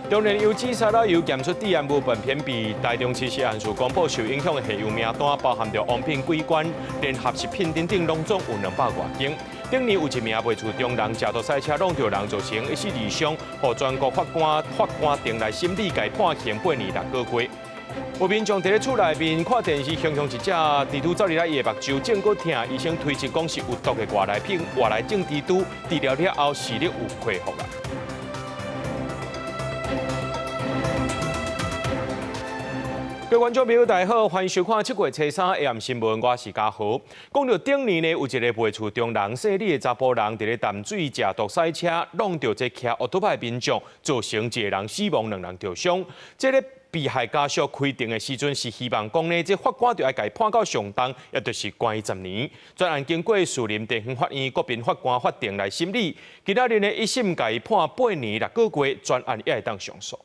中聯油脂沙拉油檢出致癌物苯偏鈿，台中市食安處公布受影響的下游名單，包含著王品、桂冠、聯合食品等等，攏總有200外間。頂年有一名賣厝中人食毒賽車挵著人，造成一死二傷，予全國法官庭來審理，共判刑8年6個月。有民眾佇咧厝內面看電視，雄雄一隻蜘蛛走入來伊的目睭，正閣疼，醫生推測講是有毒的外來品、外來種蜘蛛，治療了後視力有恢復啦。各位觀眾朋友，大家好，歡迎收看七月初三下暗新聞，我是嘉豪。講著頂年呢，有一个賣厝中人姓李的查埔人，佇咧淡水食毒賽車，挵著這騎烏托邦的民眾，造成一个人死亡，兩人著傷。這个被害家屬開庭的時陣是希望講呢，這法官著愛共伊判到上重，也就是關10年。全案經過士林地方法院國民法官法庭來審理，今仔日呢一審共伊判8年6個月，全案也會當上訴。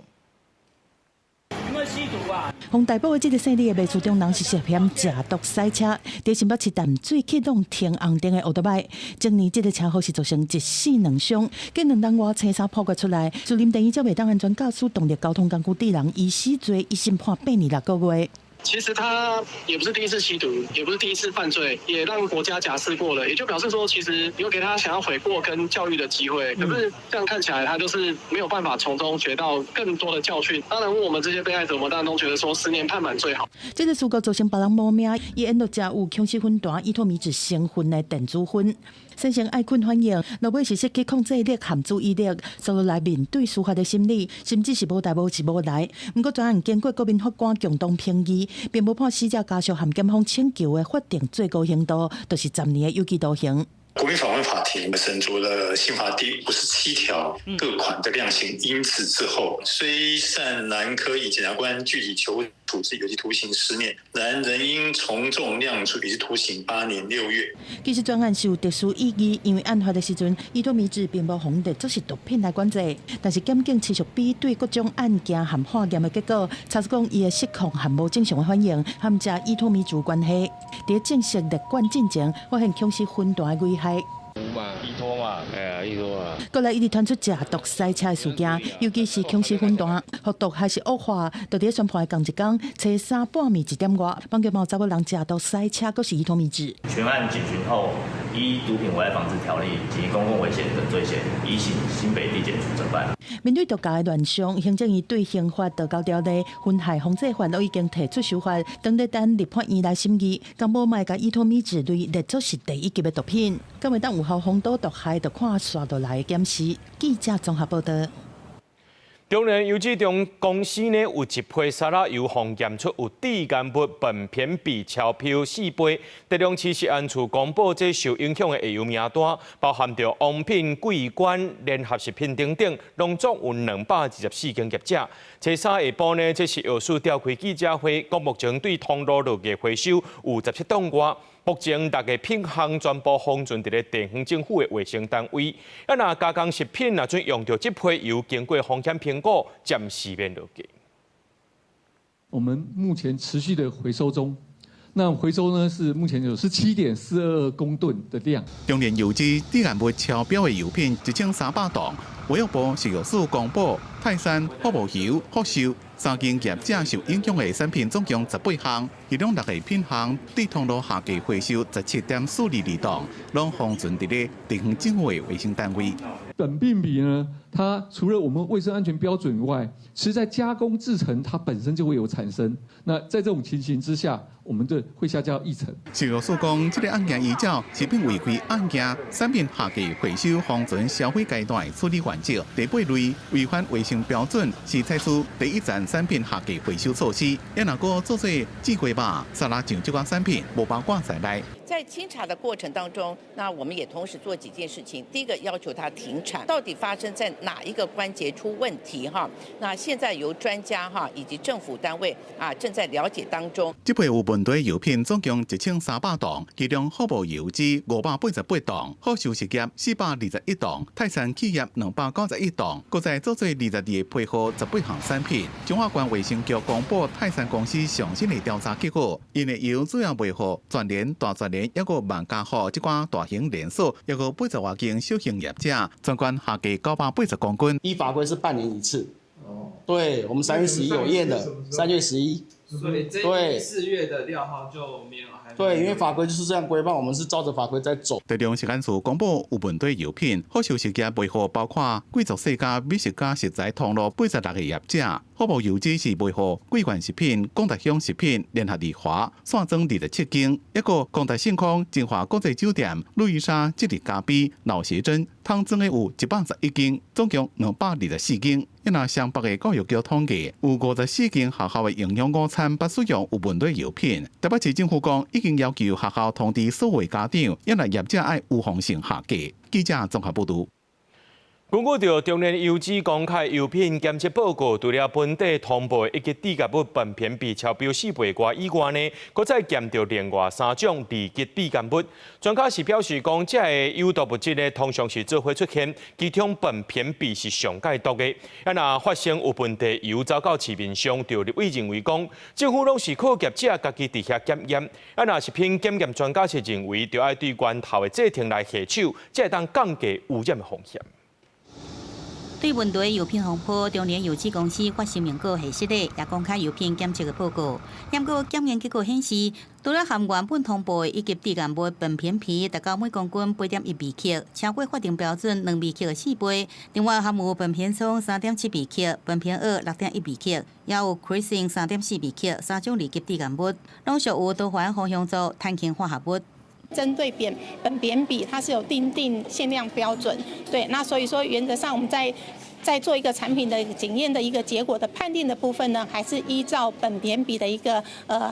予逮捕的這个姓李的賣厝中人是涉嫌食毒賽車，佇新北市淡水去挵停紅燈的烏托邦。前年這个車禍是造成一死兩傷，經2冬外初三判決出來，士林地院才袂當安全駕駛動力交通工具致人醫死罪，一審判八年六個月。其實他也不是第一次吸毒，也不是第一次犯罪，也讓國家假釋過了，也就表示說，其實有給他想要悔過跟教育的機會。可是這樣看起來，他就是沒有辦法從中學到更多的教訓。當然，我們這些被害者，我們當然都覺得說，10年判滿最好。這个事故造成別人無命，伊沿路食有羥烯酚膦、依托咪酯成分的電子薰，產生愛睏反應，落尾是失去控制力和注意力，紲落來面對司法的審理，甚至是無代無誌無來。毋過，全案經過國民法官共同評議，並無判死者家屬和檢方請求的法定最高刑度，就是10年的有期徒刑。國民法官法庭審酌了刑法第57條各款的量刑因子之後，雖善難科以檢察官具體求處置有期徒刑十年，然仍應從重量處有期徒刑8年6月。其實全案是有特殊意義，因為案發的時陣，依托咪酯並無予列做是毒品來管制，但是檢警持續比對各種案件和化驗的結果，查出講伊的失控和無正常的反應，和食依托咪酯有關係。佇正式列管進前，發現羥烯酚膦的危害。嘛，依托嘛，哎呀，依托啊。過來一直傳出食毒賽車的事件，尤其是羥烯酚膦，服毒還是惡化，就佇宣判的仝一工，初三半暝1點外，邦傑嘛有查某人食毒賽車，閣是依托咪酯。全案檢詢後，依毒品危害防治條例及公共危險等罪嫌，移請新北地檢署偵辦。面對毒價的亂象，行政院對刑法、毒交條例、薰害防制法都已經提出修法，當咧等立法院來審議。敢無莫共依托咪酯類列作是第一級的毒品，敢會當有效防堵毒害，就看紲落來的檢視。記者綜合報道。中聯油脂中公司呢有一批沙拉油，予檢出有致癌物苯偏鈿超標4倍。台中市食安處公布這受影響的下游名單，包含著王品、桂冠、聯合食品等等，攏總有224間業者。初三下晡呢，這食藥署召開記者會，講目前對通路落架回收有17噸外。目前六个品項全部封存佇咧地方政府的衛生單位。啊，若加工食品若準用著這批油，經過風險評估，暫時免落架。我們目前持續的回收中，那回收呢是目前有17.422公噸的量。中聯油脂致癌物超標的油品1300噸，衛福部食藥署公布，泰山、福無油、福壽三間業者受影響的產品總共18項，其中六個品項對通路下架回收17.422噸，攏封存佇咧地方政府的衛生單位。苯並芘呢，它除了我們衛生安全標準以外，其實在加工製程，它本身就會有產生。那在這種情形之下，我們就會下架一層。食藥署講，這个案件依照食品違規案件產品下架回收封存銷毀階段的處理原則，第八類違反衛生標準是採取第一層產品下架回收措施。也若閣做做制雞肉、沙拉醬這款產品，無包括在內。在清查的過程當中，那我們也同時做幾件事情。第一個要求他停產，到底發生在哪一個關節出問題？哈，那現在由專家哈以及政府單位啊正在了解當中。這批有問題的油品總共1300噸，其中福無油脂588噸，福壽實業421噸，泰山企業291噸，閣再做做22個批號18項產品。彰化縣衛生局公布泰山公司上新的調查結果，𪜶的油主要賣予全聯、大全聯，抑閣萬家福這寡大型連鎖，抑閣80外間小型業者，全縣下架980公斤。依法規是半年一次。哦。對，我們三月十一有驗的，三月十一。所以這4月的料號就沒有。對，因為法規就是這樣規範，我們是照着法規在走。台中食安處公布有問題油品，好受食業賣予包括貴族世家、美食家食材通路86個業者，好無油脂是賣予桂冠食品、廣達香食品、聯合利華、散裝27間，一個光大信康、晶華國際酒店、路易莎、吉利咖啡、老協珍，通裝的有111間，總共224間。一若雙北的教育局統計，有54間學校的營養午餐捌使用有問題油品。台北市政府講，已經要求學校通知所有家長，抑若業者愛預防性下架。記者綜合報導。根據著中研油脂公開油品檢測報告，除了本地通報一級致癌物苯偏鈿超標4倍外以外呢，閣再檢著另外三種二級致癌物。專家是表示講，這个有毒物質呢，通常是做伙出現，其中苯偏鈿是上蓋毒的。啊，若發生有問題油走到市面上，就立委認為講，政府攏是靠業者家己佇遐檢驗。啊，若食品檢驗專家是認為，著愛對源頭的製程來下手，才會當降低污染的風險。對問題油品風波，中聯油脂公司發聲明稿核實的，也公開油品檢測的報告。不過檢驗結果顯示，除了含原本通報的一級致癌物苯偏鈿達到每公斤8.1微克，超過法定標準2微克的4倍。另外含有苯偏雉3.7微克、苯偏軛6.1微克，也有 cresyl 3.4微克，三種二級致癌物，攏屬有多環芳香族碳氫化合物。針對苯偏鈿，它是有訂定限量標準，對，那所以說原則上我們在做一個產品的檢驗的一個結果的判定的部分呢，還是依照苯偏鈿的一個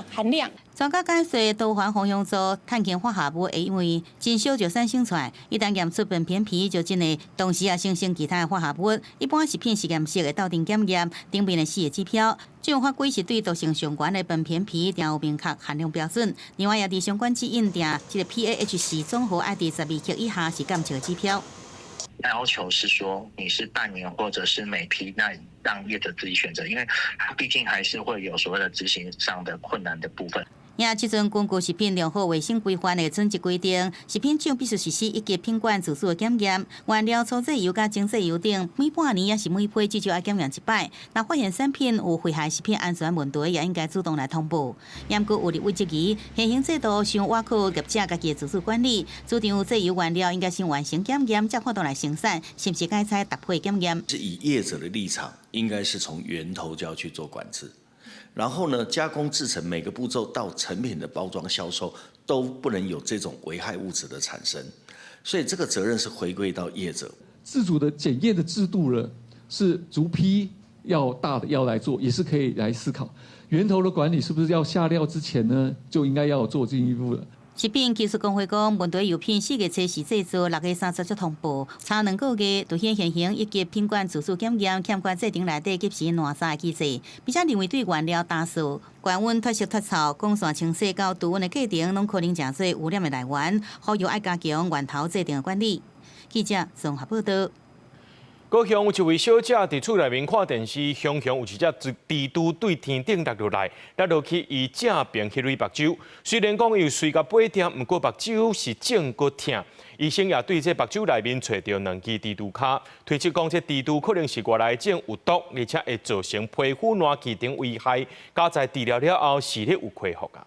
含量。專家解說，多環芳香族碳氫化合物會因為真少就產生出來，一旦驗出苯偏鈿，就真會同時也生成其他的化合物。一般食品實驗室會鬥陣檢驗，頂面的四個指標，這項法規是對毒性上懸的苯偏鈿定有明確含量標準。另外，也佇相關指引定，這个 PAH 總和愛佇10微克以下是監測的指標。要求是說你是半年或者是每批，那讓業者自己選擇，因為它畢竟還是會有所謂的執行上的困難的部分。也這陣根據食品良好衛生規範的準則規定，食品廠必須實施一級品管自主的檢驗，原料粗製油佮精製油等，每半年抑是每批至少愛檢驗一擺。若發現產品有危害食品安全問題，也應該主動來通報。毋過有立委質疑，現行制度傷倚靠業者家己的自主管理，主張製油原料應該先完成檢驗，才看當來生產，是毋是該採搭配檢驗？是以業者的立場，應該是從源頭就要去做管制。然後呢，加工製程每個步驟到成品的包裝銷售都不能有這種危害物質的產生，所以這個責任是回歸到業者。自主的檢驗的制度呢，是逐批要大的要來做，也是可以來思考源頭的管理是不是要下料之前呢，就應該要做進一步的。食品技術公會講，問題油品4月初四製造，6月30才通報，差2個月，就現現行一級品管自主檢驗，欠缺制程內底及時爛沙的機制，並且認為對原料打掃、高溫脫色脫臭、光線清洗到低溫的過程，攏可能成做污染的來源，呼籲愛加強源頭制程的管理。記者綜合報道。高雄有一位小姐佇厝內面看電視，雄雄有一隻蜘蛛對天頂落落來，落落去伊正爿彼蕊目睭。雖然講伊隨共掰定，毋過目睭是正閣疼。醫生也對這目睭內面揣著兩支蜘蛛跤，推測講這蜘蛛可能是外來種有毒，而且會造成皮膚爛去等危害。佳哉治療了後，視力有恢復啊。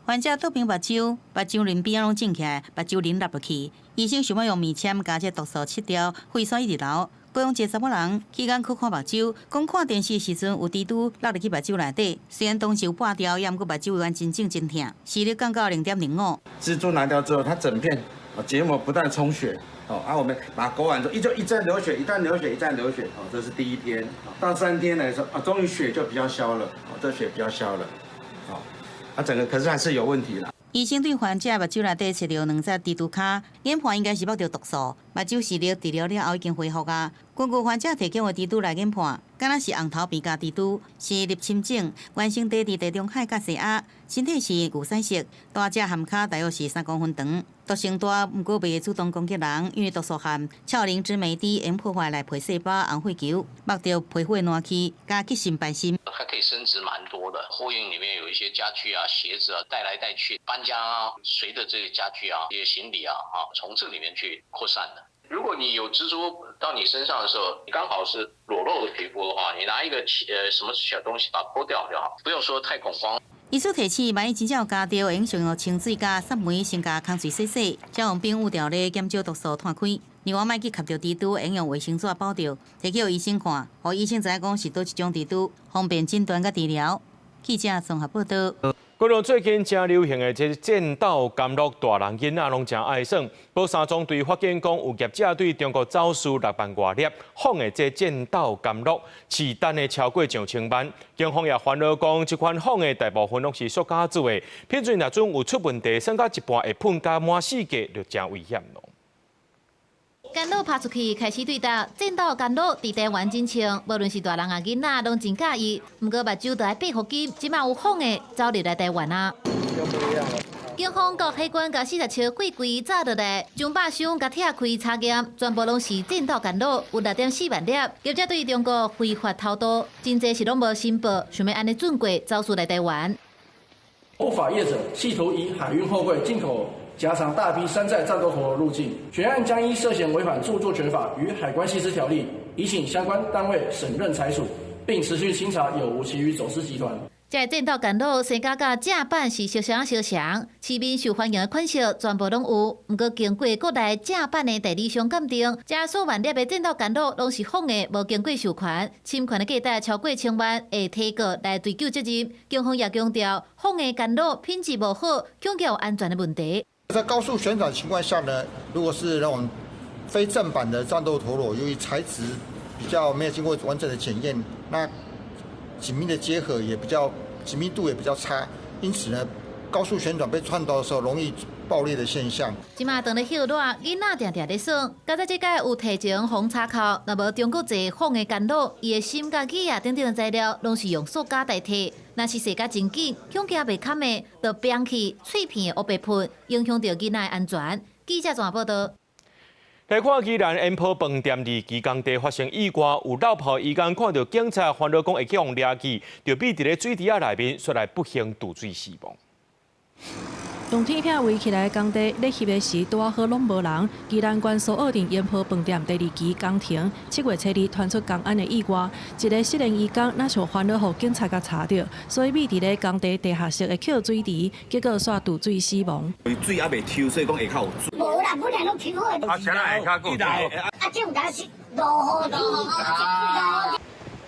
患者倒爿目睭，目睭兩邊攏腫起來，目睭仁落落去。醫生想欲用棉籤共這毒素切掉，血煞一直流。高雄一个查某人去眼科看目睭，講看電視時陣有蜘蛛落入去目睭內底，雖然當時有拔掉，也毋過目睭猶原真腫真疼，視力降到0.05。蜘蛛拿掉之後，它整片結膜不斷充血，哦，啊，我們把它勾完之後，一就一陣流血，一旦流血，一旦流血，哦，這是第一天。到3天來說，啊，終於血就比較消了，哦，這血比較消了，哦，啊，整個可是還是有問題啦。醫生對患者目睭內底揣著兩隻蜘蛛跤，研判應該是目著毒素，目睭視力治療了後已經恢復啊。根據患者提供的蜘蛛來研判，敢若是紅頭病假蜘蛛，是入侵種，原生地佇地中海佮西亞，身體是牛屎色，大隻含跤大約是3公分長，毒性大，毋過袂主動攻擊人，因為毒素含鞘磷脂酶 D，會破壞內皮細胞、紅血球，目著皮膚會爛去，加急性敗心。它可以生殖蠻多的，貨運裡面有一些家具啊、鞋子啊，帶來帶去，搬家啊，隨著這個家具啊、一些行李啊，啊，從這裡面去擴散的。如果你有蜘蛛到你身上的時候，你剛好是裸露的皮膚的話，你拿一個什麼小東西把它撥掉就好，不用說太恐慌。醫師提醒，萬一真正有咬著，會用使用清水佮殺霉，先共空喙洗洗，才用冰沬調咧減少毒素湠開。另外，莫去磕著蜘蛛，會用衛生紙包著，提去予醫生看，予醫生知影講是佗一種蜘蛛，方便診斷佮治療。記者綜合報道。國內最近誠流行的這戰鬥甘露，大人囡仔攏誠愛耍。寶三中隊發現講，有業者對中國走私6萬外粒仿的這戰鬥甘露，市單的超過上千萬。警方也煩惱講，這款仿的大部分攏是塑膠做的，品質若準有出問題，耍到一半會噴甲滿四界，就誠危險囉。甘露拋出去開始對打，戰鬥甘露佇台灣真暢，無論是大人啊囡仔攏真佮意。毋過目睭著愛閉予緊，這馬有仿的走入來台灣啊。警方佮海關共47貨櫃炸落來，上百箱共拆開查驗，全部攏是戰鬥甘露，有6.4萬粒。業者對中國非法偷渡，真濟是攏無申報，想欲按呢轉過走私來台灣。不法業者企圖以海運貨櫃進口夾藏大批山寨戰鬥陀螺入境，全案將依涉嫌違反著作權法與海關緝私條例，移請相關單位審認裁處，並持續清查有無其餘走私集團。這戰鬥甘露生價佮正版是相像相像，市面受歡迎的款式全部攏有。毋過經過國內正版的代理商鑑定，這數萬粒的戰鬥甘露攏是仿的，無經過授權，侵權的價值超過千萬，會提告來追究責任。警方也強調，仿的甘露品質無好，恐驚有安全的問題。在高速旋轉情況下呢，如果是那種非正版的戰鬥陀螺，由於材質比較沒有經過完整的檢驗，那緊密的結合也比較緊密度也比較差，因此呢，高速旋轉被串到的時候，容易爆裂的現象。這馬當咧歇熱，囡仔定定咧耍。佳哉這擺有提前防查扣，若無中國製仿的甘露，伊的芯佮機啊等等的材料，攏是用塑膠代替。若是踅甲真緊，恐驚袂堪的，就崩去，碎片會烏白噴，影響著囡仔的安全。記者綜合報道。來看宜蘭煙波飯店二期工地發生意外，有落跑移工看著警察，煩惱講會去予掠去，就覕佇咧水池仔內面，煞來不幸墜水死亡。用鐵片圍起來的工地，咧翕的時拄仔好攏無人。宜蘭縣蘇澳鎮煙波飯店第二期工程，7月初2傳出工安的意外，一个失聯移工若像煩惱予警察共查著，所以覕佇咧工地地下室的抾水池，結果煞墜水死亡。水猶未抽，所以講下跤有水。無啦，本來攏抽好。啊，啥人下跤閣有水？啊，這有當時落雨天，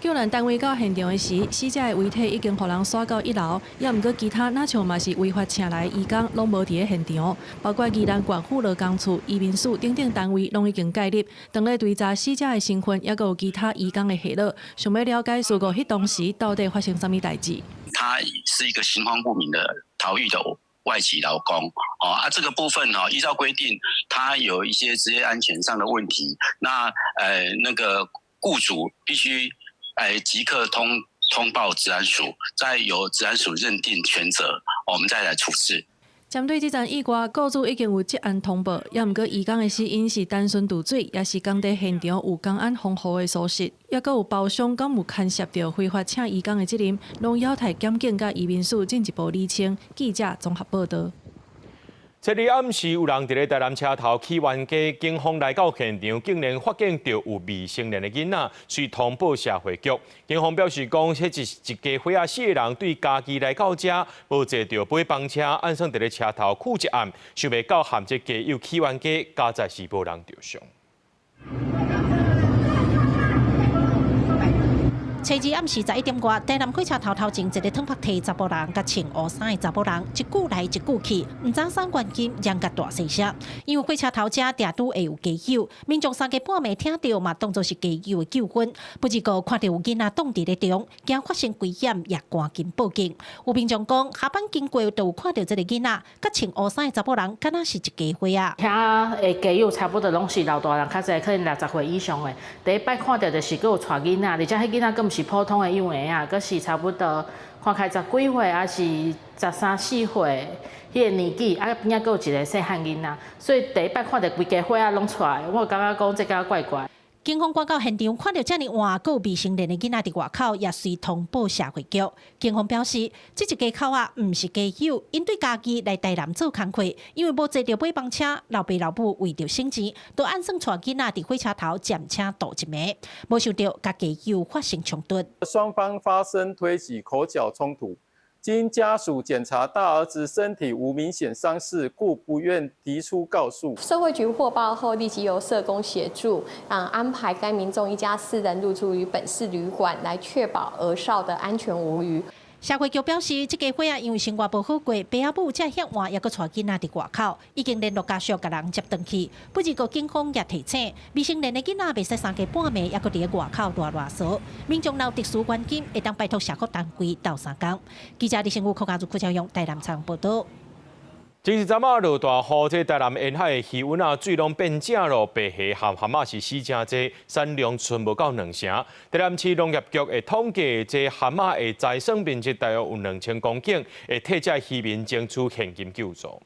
救援單位到現場的時，死者的遺體已經予人徙到一樓，猶毋過其他若像嘛是違法請來的移工，攏無佇咧現場，包括宜蘭縣府勞工處、移民署等等單位，攏已經介入，當咧追查死者的身份，猶閣有其他移工的下落，想欲了解事故彼當時到底發生啥物代誌。他是一個行蹤不明的逃逸的外籍勞工，哦啊，這個部分哦，依照規定，他有一些職業安全上的問題，那那個僱主必須即刻通報職安署，再由職安署認定權責，我們再來處置。針對這樁意外，雇主已經有職安通報，猶毋過移工的死因是單純墜水，抑是工地現場有工安防護的疏失，猶閣有包商敢有牽涉著非法請移工的責任，攏有待檢警佮移民署進一步釐清。記者綜合報導。這日暗時有人佇咧台南車頭起冤家，警方來到現場，竟然發現著有未成年的囡仔，遂通報社會局。警方表示講，彼是一家伙仔四個人對家己來到遮，無坐著尾班車，按算佇咧車頭睏一暗，想袂到和這家友起冤家，佳哉是無人著傷。初二暗時11點外，台南火車頭頭前一个褪白提查埔人，佮穿烏衫的查埔人，一句來一句去，毋知啥原因，嚷甲大細聲。因為火車頭遮定拄會有街友，民眾三更半暝聽著嘛，當作是街友的糾紛。不過看著有囡仔擋佇咧中，驚發生危險，也趕緊報警。有民眾講，下班經過就有看著這个囡仔，佮穿烏衫的查埔人，敢若是一家伙仔。遐的街友差不多攏是老大人，較濟可能60歲以上的。第一擺看著就是閣有帶囡仔，而且彼囡仔閣毋是普通的幼兒啊，閣是差不多看起來十幾歲，抑是十三四歲彼个年紀，啊邊仔閣有一个細漢囡仔，所以第一擺看著規家伙仔攏出來，我感覺講這敢怪怪。警方趕到現場，看著遮爾活閣有未成年的囡仔佇外口，也隨通報社會局。警方表示，這一家口仔毋是家有，𪜶對家己來台南做工課，因為無坐著尾班車，老爸老母為著省錢，就按算帶囡仔佇火車頭暫車渡一暝，無想著共家友發生衝突。雙方發生推擠、口角衝突。經家屬檢查，大兒子身體無明顯傷勢，故不願提出告訴。社會局獲報後，立即由社工協助，安排該民眾一家四人入住於本市旅館，來確保兒少的安全無虞。社會局表示，這家伙仔因為生活無好過，爸仔母才遐活，猶閣帶囡仔佇外口，已經聯絡家屬共人接轉去。不過警方也提醒，未成年的囡仔袂使三更半暝，猶閣佇外口囉囉嗦。民眾若有特殊關心，會當拜託社福單位鬥相共。記者李成武、柯家如、柯超勇台南採訪報導。這是昨仔落大雨，這台南沿海的魚塭啊，水攏變正咯，白蝦和蚶仔是死誠濟，產量賰無夠兩成。台南市農業局會統計，這蚶仔的栽桑面積大約有2000公頃，會替這漁民爭取現金救助。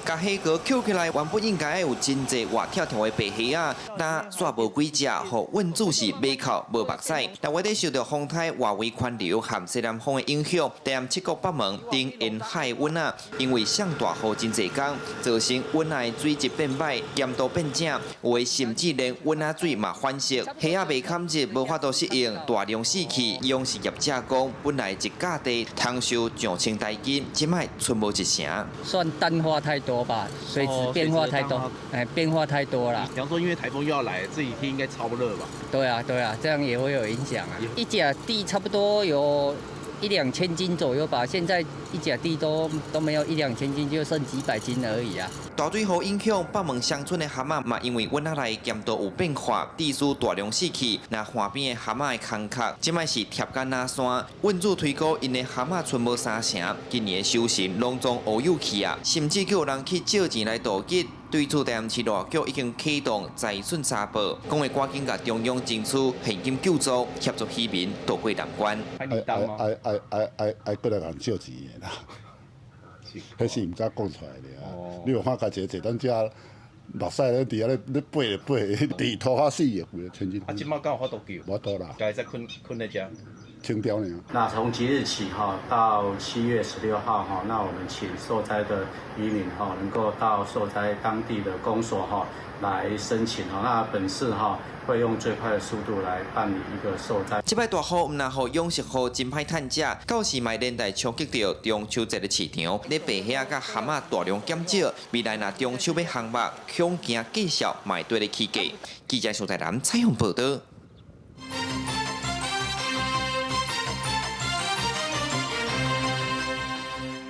共蝦殼抾起來，原本應該有真濟活跳跳的白蝦仔，但煞無幾隻，予運主是馬哭無目屎。但為咧受著風颱外圍環流和西南風的影響，台南七股北門頂沿海塭仔，因為上大雨真濟工，造成塭仔的水質變歹，鹽度變正，有的甚至連塭仔水嘛反色，蝦仔袂堪熱，無法度適應，大量死去。養殖業者講，本來一甲地通收上千台斤，這擺賰無一成。算淡化太多吧，水質變化太多，哎，變化太多了。比方說，因為颱風又要來，這幾天應該超熱吧？對啊，對啊，這樣也會有影響啊。一甲地差不多有一兩千斤左右吧，現在一甲地都沒有一兩千斤，就剩幾百斤而已啊。大水雨影響北門鄉村的蚶仔嘛，因為塭仔內鹽度有變化，致使大量死去。那岸邊的蚶仔的空殼，這擺是疊甲若山。運主推估，𪜶的蚶仔賰無三成，今年的收成攏總烏有去啊！甚至閣有人去借錢來渡劫。對此，台南市農業局已經啟動災損查報，講會趕緊共中央爭取現金救助，協助漁民渡過難關。愛愛愛愛愛愛閣來共借錢的啦，彼是毋敢講出來的啊！你有看家一個坐咱遮目屎咧佇遐咧咧爬咧爬，佇塗較死的規个千斤。啊，這擺敢有法度救？無法度啦。家己再睏睏咧遮。清掉呢。那從即日起哈到7月16號哈，那我們請受災的漁民哈能夠到受災當地的公所哈來申請哈，那本市哈會用最快的速度來辦理一個受災。這擺大雨毋但予養殖戶真歹趁食，到時嘛連帶衝擊著中秋節的市場，咧白蝦佮蚶仔大量減少，未來若中秋欲烘肉，恐驚繼續嘛會綴咧起價。記者蘇台南採訪報導。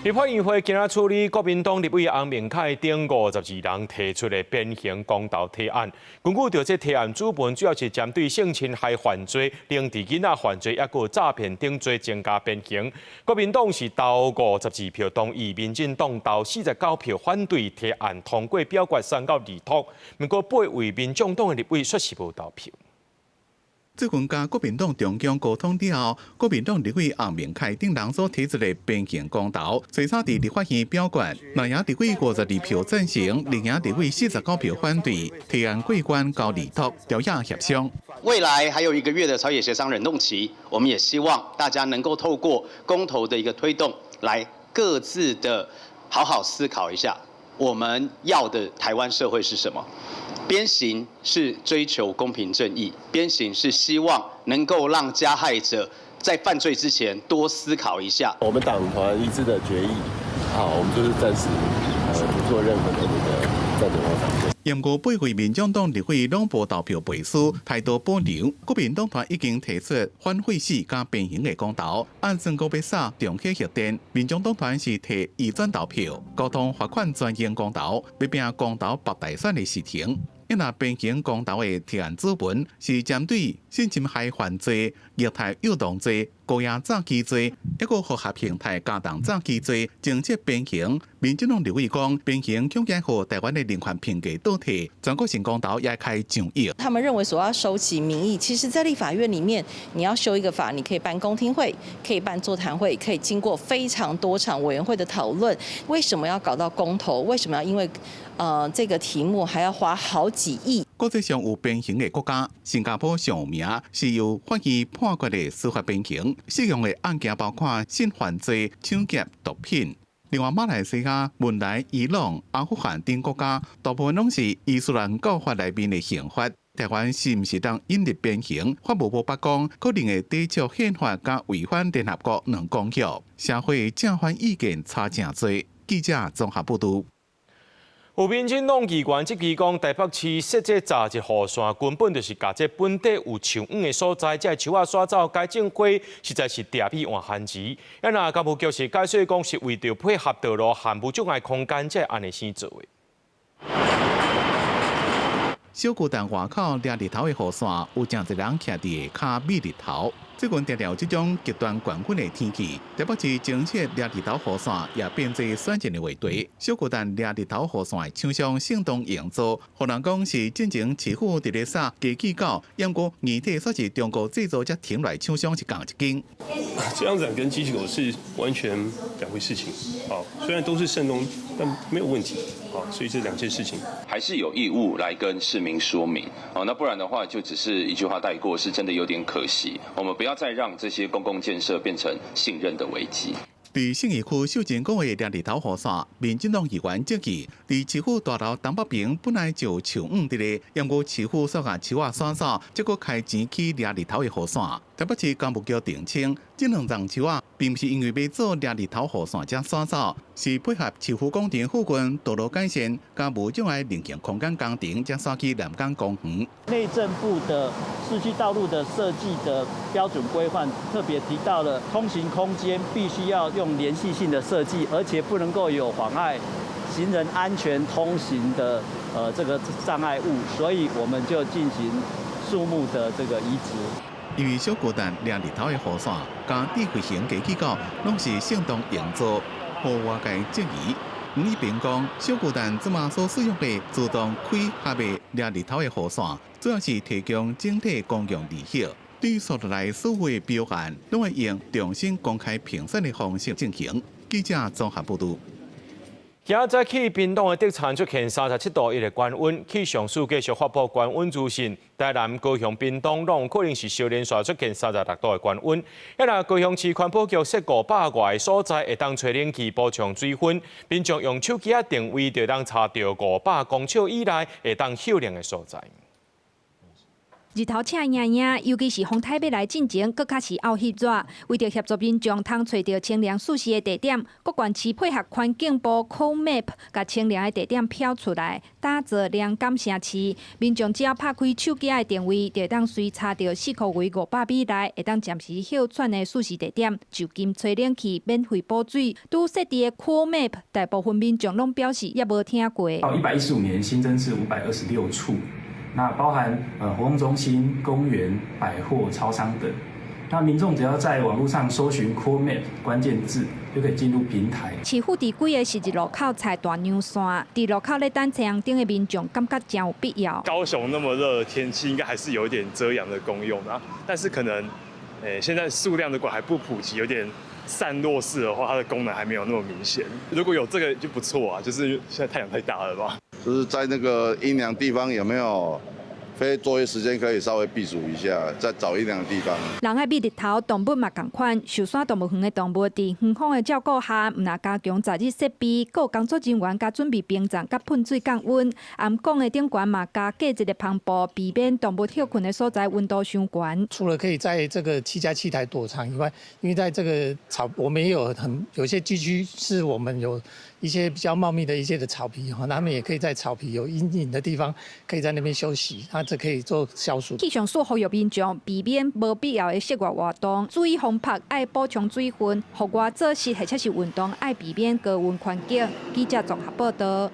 立法院會今仔處理國民黨立委洪明凱等52人提出的鞭刑公投提案。根據著這提案主文，主要是針對性侵害犯罪、凌遲囡仔犯罪，抑閣詐騙等罪增加鞭刑。國民黨是投52票同意，民進黨投49票反對提案通過表決送到立托。毋過八位民眾黨的立委卻是無投票。最近佮國民黨中央溝通了後，國民黨立委洪明凱等人所提出的鞭刑公投，最早佇立法院表決，藍營立委52票贊成，綠營立委49票反對，提案過關交立托朝野協商。未來還有一個月的朝野協商冷凍期，我們也希望大家能夠透過公投的一個推動，來各自的好好思考一下，我們要的台灣社會是什麼？鞭刑是追求公平正義，鞭刑是希望能夠讓加害者在犯罪之前多思考一下。我們黨團一致的決議，好，我們就是暫時不做任何的那個贊成或反對。毋過八位民眾黨立委攏無投票背書，態度保留。國民黨團已經提出反廢死佮鞭刑的公投，按算閣欲掃重啟核電。民眾黨團是提移轉投票，交通罰款專用公投，欲拚公投縛大選的時程。伊若鞭刑公投的提案主文是針對性侵害犯罪、虐待幼童罪、高壓詐欺罪，抑閣複合形態加重詐欺罪，增設鞭刑。民進黨立委講，鞭刑恐驚予台灣的人權評價倒退，全國性公投也開上億。他們認為所要收集民意，其實，在立法院裡面，你要修一個法，你可以辦公聽會，可以辦座談會，可以經過非常多場委員會的討論。為什麼要搞到公投？為什麼要因為這個題目還要花好幾億？國際上有鞭刑的國家，新加坡上有名是由法院判決的司法鞭刑，適用的案件包括性犯罪、搶劫、毒品。另外，馬來西亞、文萊、伊朗、阿富汗等國家，大部分攏是伊斯蘭教法內面的刑法。台灣是毋是當引入鞭刑？法務部白講，可能會抵觸憲法佮違反聯合國兩公約。社會正反意見差誠濟。記者綜合報導。有民進黨議員質疑講，台北市設這閘日雨傘，根本就是共這本底有樹蔭的所在，這樹仔徙走，改種花，實在是掠米換番薯。啊，若工務局是解釋講，是為著配合道路和無障礙空間，才按呢生做的。小巨蛋外口掠日頭的雨傘，有誠濟人徛佇下跤避日頭。最近常常有這種極端高溫的天氣，台北市增設掠日頭雨傘也變做選戰的話題。小巨蛋掠日頭雨傘的廠商盛東營造，予人講是進前市府佇咧掃機器狗，毋過硬體煞是中國製造才停來廠商是仝一間。這樣子跟機器狗是完全兩回事情。好，雖然都是盛東，但沒有問題。好，所以這兩件事情還是有義務來跟市民說明。哦，那不然的話就只是一句話帶過，是真的有點可惜。我們不要再讓這些公共建設變成信任的危機。佇信義區秀珍公園掠日頭雨傘，民進黨議員質疑，佇市府大樓東北邊本來就有樹蔭佇咧，毋過市府煞共樹仔徙走，才閣開錢起掠日頭的雨傘。台北市工務局澄清，這兩叢樹仔並毋是因為欲做掠日頭雨傘才徙走，是配合市府廣場附近道路改善佮無障礙人行空間工程，才徙去南港公園。內政部的市區道路的設計的標準規範特別提到了通行空間必須要用連續性的設計，而且不能夠有妨礙行人安全通行的這個障礙物，所以我們就進行樹木的這個移植。因為小巨蛋掠日頭的雨傘，佮智慧型機器狗，攏是盛東營造，予外界質疑。吳怡平講，小巨蛋這馬所使用的自動開合的掠日頭的雨傘，主要是提供整體公共利益。對於紲落來所有的標案，攏會用重新公開評選的方式進行。記者綜合報導。今仔早起，屏東的竹田出現37.1度的高溫，氣象署繼續發布高溫資訊。台南、高雄、屏東攏有可能是相連紲出現36度的高溫。啊若高雄市環保局設500外个所在會當吹冷氣補充水分，民眾用手機仔定位就當查著500公尺以內會當歇涼的所在。日頭赤炎炎，尤其是風颱欲來進前，閣較是漚翕熱。為著協助民眾通揣著清涼舒適的地點，各縣市配合環境部 Cool Map，共清涼的地點標出來，打造涼感城市。民眾只要拍開手機的定位，就會當隨查著四箍圍500米內會當暫時歇喘的舒適地點，就近吹冷氣，免費補水。拄設置的 Cool Map，大部分民眾攏表示猶無聽過。到115年新增至526處。那包含活動中心、公園、百貨、超商等。那民眾只要在網路上搜尋 Cool Map 關鍵字，就可以進入平台。市府佇幾个十字路口採大陽傘，佇路口咧等青紅燈的民眾感覺誠有必要。高雄那麼熱的天氣，應該還是有一點遮陽的功用啊。但是可能，現在數量如果還不普及，有點散落式的話，它的功能還沒有那麼明顯。如果有這個就不錯啊，就是現在太陽太大了吧。就是在那個陰涼地方有沒有非作業時間可以稍微避暑一下，再找陰涼地方。人愛避日頭，動物嘛仝款。壽山動物園的動物佇園方的照顧下，毋但加強絕熱設備，閣有工作人員加準備冰杖佮噴水降溫。頷港的頂懸嘛加加一個帆布，避免動物歇睏的所在溫度傷懸。除了可以在這個7加7台躲藏以外，因為在這個草，我們也有很有些居區是我們有一些比較茂密的一些的草皮哈，他們也可以在草皮有陰影的地方，可以在那邊休息，那這可以做消暑。氣象署呼籲民眾避免無必要的室外活動，注意風曝，愛補充水分，戶外做事或者是運動，愛避免高溫環境。記者綜合報道。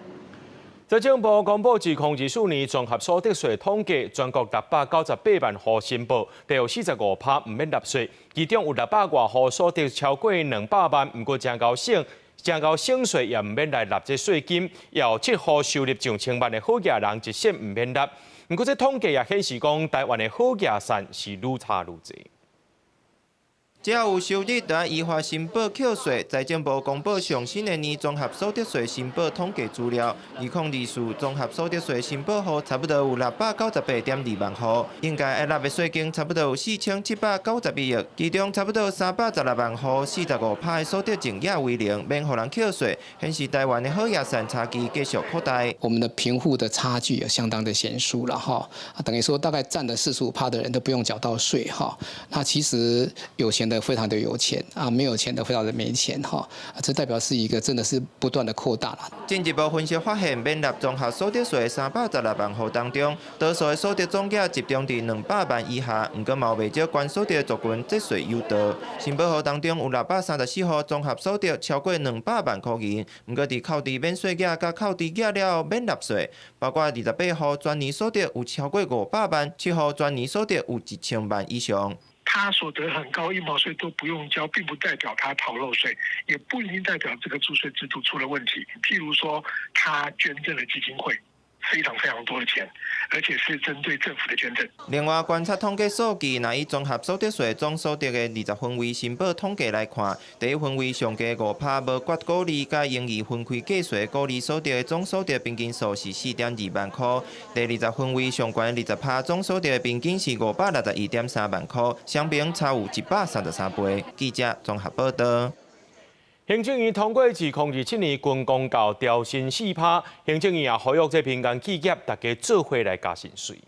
財政部公布2024年綜合所得稅統計，全國698萬戶申報，就有45%毋免納稅，其中有600外戶所得超過200萬，毋過誠𠢕省。誠𠢕省稅也毋免來納這稅金，也有7戶收入上千萬的好額人一仙毋免納。毋過這統計也顯示講，台灣的好額稅是愈差愈濟。只要有收入，就愛依法申報扣稅。財政部公布上新一年綜合所得稅申報統計資料，2024綜合所得稅申報戶差不多有698.2萬戶，應該愛納的稅金差不多有4791億，其中差不多316萬戶，45%的所得淨額為零，免予人扣稅，顯示台灣的好額善差距繼續擴大。我們的貧富的差距也相當的懸殊了哈，等於說大概佔了45%的人都不用繳到稅哈。那其實有錢的非常的有錢啊，沒有錢的非常的沒錢哈。這代表是一個真的是不斷的擴大啦。進一步分析發現，免納綜合所得稅316萬戶當中，多數的所得總額集中佇200萬以下，毋過嘛有袂少懸所得族群節稅有道。申報戶當中有634戶綜合所得超過200萬箍銀，毋過佇扣除免稅額佮扣除額了後免納稅，包括28戶全年所得有超過500萬，7戶全年所得有1000萬以上。他所得很高，一毛稅都不用交，並不代表他逃漏稅，也不一定代表這個租稅制度出了問題。譬如說，他捐贈了基金會非常非常多的錢，而且是針對政府的捐贈。另外，觀察統計數據，若以綜合所得稅總所得的20分位申報統計來看，第一分位上低5%無割股利佮盈餘分開計稅股利所得的總所得平均數是4.2萬箍，第20分位上懸20%總所得的平均是561.3萬箍，相比差有133倍。記者綜合報道。行政院通過2027年軍公教調薪4%，行政院也呼籲這民間企業大家做伙來加薪水。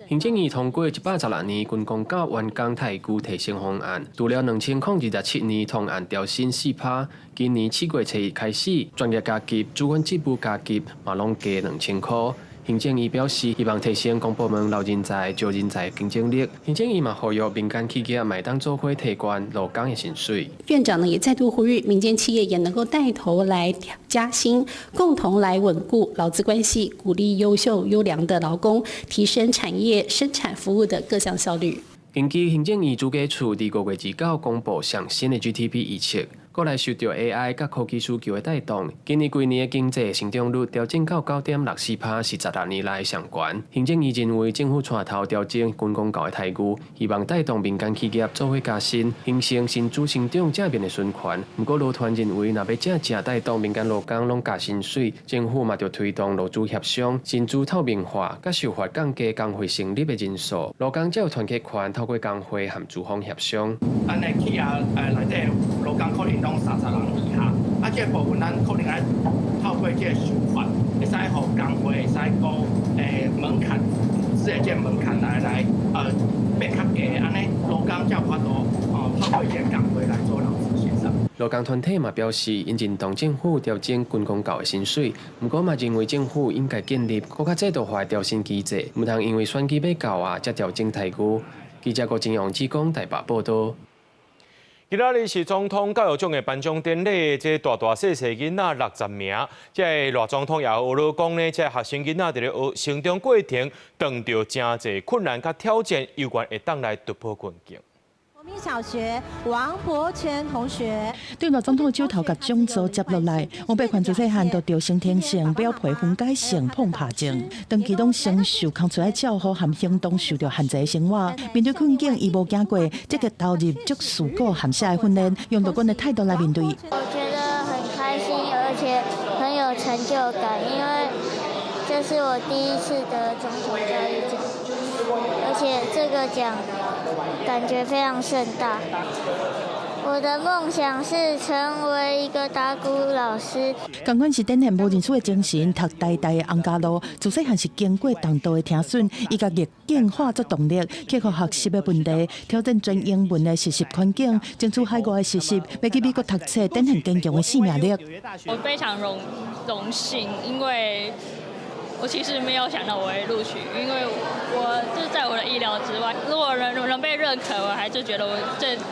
行政院通過116年軍公教員工待遇提升方案，除了2027年通案調薪4%，今年7月1日開始，專業加級、主管職務加級嘛攏加2000箍。行政院表示，希望提升公部門留人才、招人才競爭力。行政院嘛呼籲民間企業嘛會當做伙提懸勞工的薪水。院長呢也再度呼籲民間企業也能夠帶頭來加薪，共同來穩固勞資關係，鼓勵優秀優良的勞工，提升產業生產服務的各項效率。根據行政院主計處佇5月29公布上新的 GDP 預測，閣來受著 AI 佮科技需求的帶動，今年規年的經濟成長率調整到9.64%，是16年來上懸。行政院認為政府帶頭調整軍公教的待遇，希望帶動民間企業做伙加薪，形成薪資成長正面的循環。毋過勞團認為，若欲真正帶動民間勞工攏加薪水，政府嘛著推動勞資協商、薪資透明化，佮受罰降低工會成立的人數，勞工才有團結權，透過工會和資方協商。咱的企業內底勞工可能攏30人以下，啊，這個部分咱可能愛透過這個修法，會使予工會會使講門檻，組織的這個門檻來變較低，按呢勞工才有法度哦透過這個工會來做勞資協商。勞工團體嘛表示，𪜶認同政府調整軍公教的薪水，毋過嘛認為政府應該建立閣較制度化的調薪機制，毋通因為選舉欲到啊，才調整待遇。記者郭金陽志工台北報道。今仔日是總統教育獎的頒獎典禮，這大大細細囡仔60名，這個賴總統也學了講呢，這學生囡仔佇咧學成長過程，碰著誠濟困難佮挑戰，猶原會當來突破困境。國民小學王伯權同學對賴總統手頭共獎座接落來，王伯權自細漢就著先天性表皮分解性膨脹症，長期攏承受工課的照顧和行動受著限制的生活。面對困境，伊無驚過，積極投入足事故含寫的訓練，用樂觀的態度來面對。我覺得很開心，而且很有成就感，因為這是我第一次得總統教育獎，而且這個獎感覺非常盛大。我的夢想是成為一個打鼓老師。仝款是展現無認輸的精神，讀台大的洪家路，自細漢是經過重度的聽損，伊共逆境化作動力，克服學習的問題，挑戰全英文的實習環境，爭取海外的實習，欲去美國讀冊，展現堅強的生命力。我非常榮幸，因為我其實沒有想到我會錄取，因為我這在我的意料之外。如果能被認可，我還是覺得我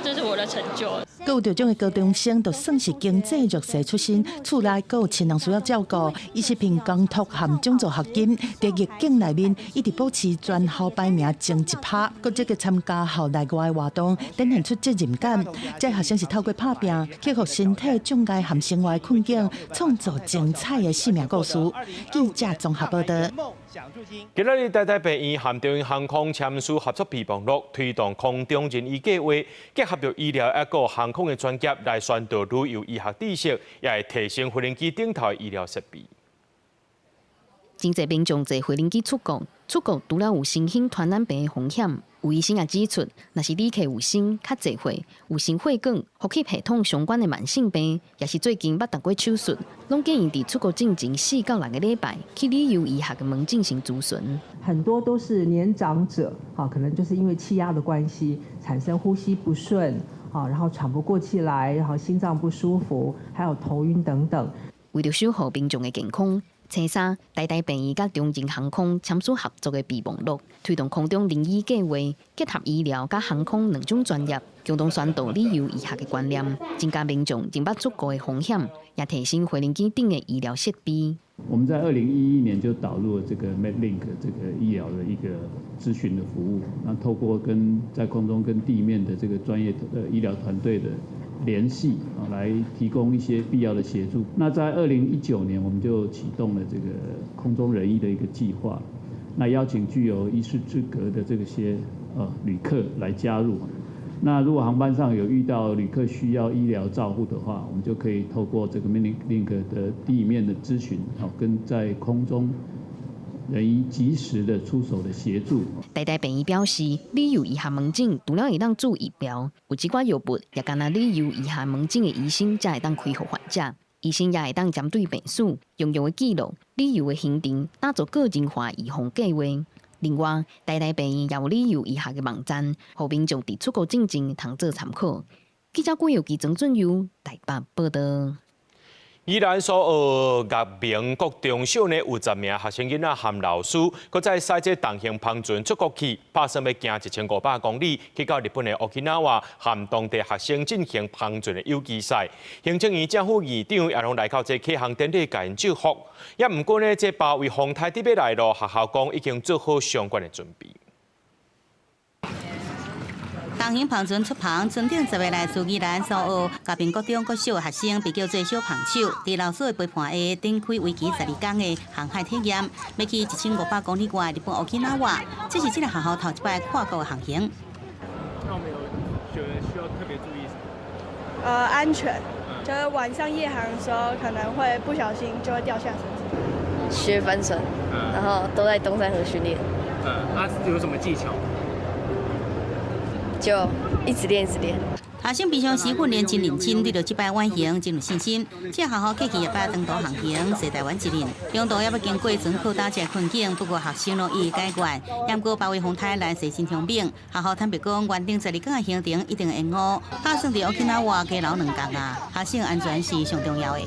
這是我的成就。閣有得獎的高中生，就算是經濟弱勢出身，厝內閣有親人需要照顧，伊是憑公託和獎助學金，佇逆境內面一直保持全校排名前1%，閣積極參加校內外的活動，展現出責任感。這學生是透過拍拚，克服身體障礙和生活的困境，創造精彩的生命故事。記者綜合報。報道。今仔日台大病院和長榮航空簽署合作備忘錄，推動空中人醫計劃，結合著醫療抑閣航空的專業來宣導旅遊醫學知識，也會提升飛行機頂頭醫療設備。真濟民眾坐飛行機出國，出國除了有新興傳染病的風險，有醫生也指出，若是旅客有身較濟歲，有心血管、呼吸系統相關的慢性病，抑是最近捌動過手術，攏建議佇出國進前4到6個禮拜去旅遊醫學的門診先諮詢。很多都是年長者，啊，可能就是因為氣壓的關係，產生呼吸不順，啊，然後喘不過氣來，然後心臟不舒服，還有頭暈等等。為著守護民眾的健康，星期三，台大病院佮長榮航空簽署合作的備忘錄，推動空中人醫計劃，結合醫療佮航空兩種專業，共同宣導旅遊醫學的觀念，增加民眾認捌出國的風險，也提升飛行機頂的醫療設備。我們在2011年就導入了這個 MedLink 這個醫療的一個諮詢的服務，那透過跟在空中跟地面的這個專業的醫療團隊的聯繫啊，來提供一些必要的協助。那在2019年，我們就啟動了這個空中人醫的一個計劃，那邀請具有醫師資格的這些旅客來加入。那如果航班上有遇到旅客需要醫療照護的話，我們就可以透過這個 MedLink 的地面的諮詢，好跟在空中人醫及時的出手的協助。台大病院表示，旅遊醫學門診除了會當做疫苗，有一寡藥物也干焦旅遊醫學門診的醫生才會當開予患者。醫生也會當針對病史、用藥的記錄、旅遊的行程，打造個人化預防計劃。另外，台大病院也有旅遊醫學的網站，予民眾佇出國進前通做參考。記者郭友基、曾俊佑台北報道。宜蘭蘇澳岳明國中小呢，有10名學生囡仔和老師，閣再駛這重型帆船出國去，打算欲行1500公里，去到日本的 Okinawa，和當地學生進行帆船的友誼賽。行政院正副院長也攏來到這啟航典禮，共𪜶祝福。也毋過呢，這八位風颱佇欲來囉，學校講已經做好相關的準備。重型帆船出帆，船頂10个來自宜蘭蘇澳、嘉平國中國小學生，被叫做小帆手，佇老師的陪伴下，展開為期12天的航海體驗，欲去1500公里外日本 Okinawa，這是這个學校頭一擺跨國的航行。那我們有覺得需要特別注意什麼？安全，就是晚上夜航的時候可能會不小心就會掉下繩子。學帆船，然後都在冬山河訓練。那有什麼技巧？就一直練，一直練。學生平常時訓練真認真，對著這擺遠行真有信心。這學校過去也擺長途航行，踅台灣一輪，中途也欲經過船靠打這困境，不過學生攏一一解決。毋過八位風颱來勢真兇猛，學校坦白講，原定12天的行程一定延誤，打算佇 Okinawa 加留2天啊。學生安全是上重要的。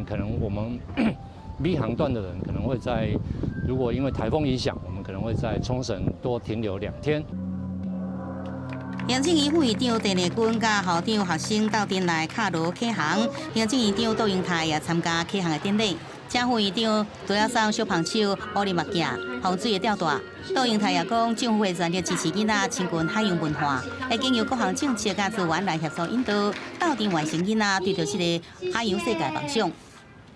可能我們 B 航段的人可能會在，如果因為颱風影響，我們可能會在沖繩多停留2天。行政院副院長鄭麗君佮校長學生鬥陣來敲鑼啟航，行政院長杜英泰也參加啟航的典禮。正副院長除了送小帆手烏林目鏡、防水的吊帶。杜英泰也講，政府會全力支持囡仔親近海洋文化，會經由各項政策佮資源來協助引導，鬥陣完成囡仔對著這个海洋世界夢想。